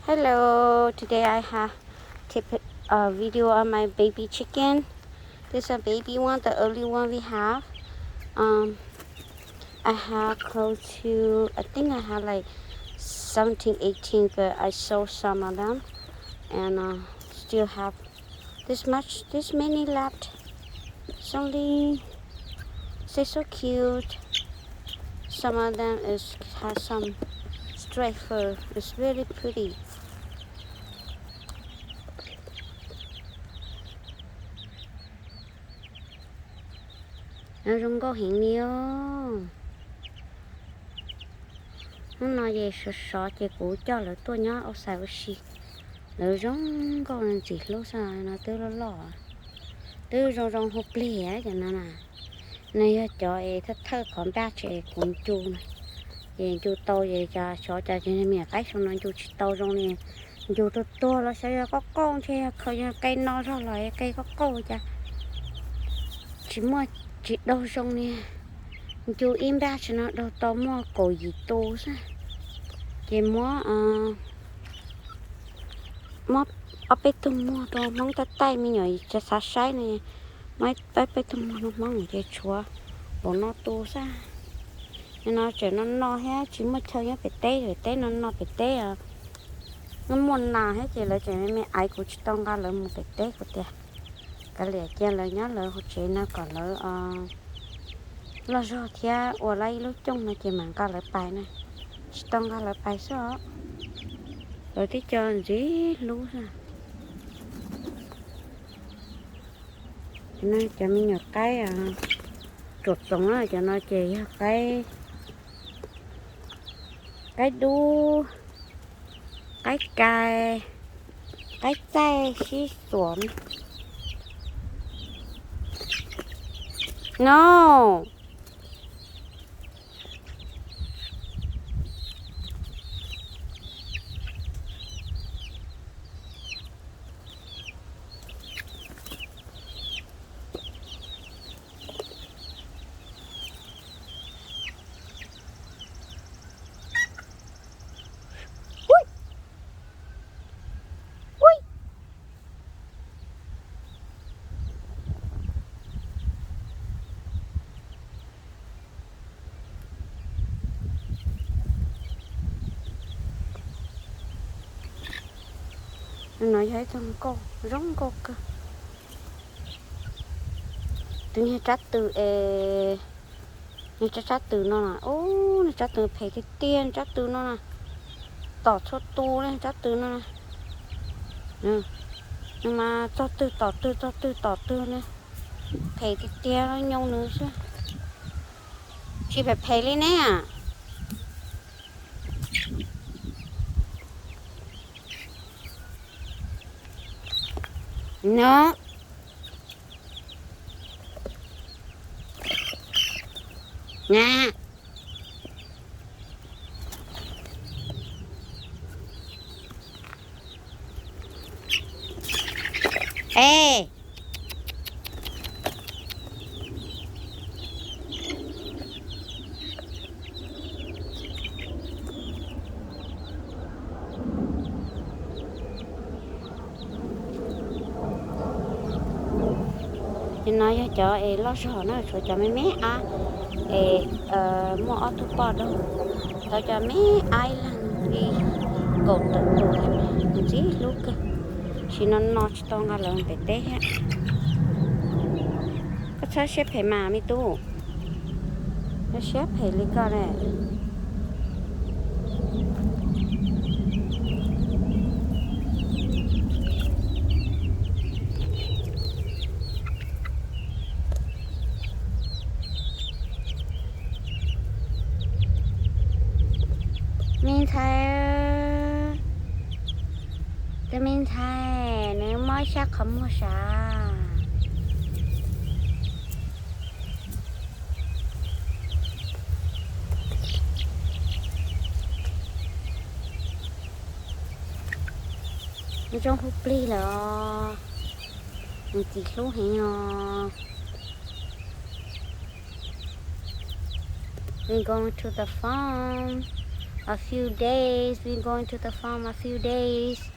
Hello, today I have to put a video on my baby chicken. This is a baby one, the early one we have. Um, I have close to, I think I have like seventeen, eighteen, but I sold some of them, and uh, still have this much, this many left. It's only, they're so cute. Some of them is has some straight fur. It's really pretty. Nws zoo nkauj heev li os. Hnub no ces sov sov ces kuv coj lawv tuaj nyob ua xais ua si. Lawv zoo nkauj ntxim hlub xwb no, twb loj loj, twb zoo zoo hu plig cov no na. Nws yog cov es thawj thawj qhov npaj tsev kuv ncu na. Ces ncu tau ces xyov cas ces me nyuam qaib saum no ncu tsis tau zoo li. Ncu tuag tuag los xyov yog qauj qauj ntshe yog khaws yog qe no zog los qe qauj qauj cas tsis muaj, tsis daug zoo li. Ncu ib npaj tsev no daug tau muaj kaum yim tus xwb. Ces muab, muab ob peb tug muag rau Hmoob taij taij, me nyuam tsis xav saib no. Muab ob peb tug muag rau Hmoob ces tshuav npaum no tus xwb. No tseem no no thiab tsis muaj chaw nyob pem teb, pem teb no no pem teb os. Muaj nas thiab ces lawv tseem me me aiv, kuv tsis tau nqa lawv mus pem teb, kuv tias kav liam cia lawv nyob lawv hauv tsev no kom lawv loj zog thiab ua lawv ib lub cooj no ces mam nqa lawv pais na. Tsis tau nqa lawv pais xwb os. Lawv twb cov ntxim hlub xwb. Cov no cov me nyuam qaib ruam txoov na, cov no ces yog qaib, qaib dub, qaib kai, qaib txaij sib xuam no. No yog ib tug nkauj zoo nkauj kawg. Tus niag tsab tw es, niag tsab, tsab tw no na, ub, niag tsab tw phem tiag tiag, niag tsab tw no na. Tom txhua tus niag tsab tw no na. Nws mas txog twg tom twg, txog twg tom twg ne. Phem tiag tiag, nyob nws xwb. Tsis phem phem li ne. No. Na. Ej. Ces no yog cov es loj zog na, tshuav cov me me ab es muaj ob tug poj daug, tau cov me ab ib leeg li kaum tawm tus, ntxim hlub kawg. Sim no no tsis tau nqa lawv pem teb thiab. Koj txhob siab phem mas me tub, koj siab phem li koj ne. Me ntxhais, tus me ntxhais nws mob ib sab qhov muag sav. Nws zoo hu plig lawm os, nws txiv hlub heev os. We going to the farm. A few days, we going to the farm a few days.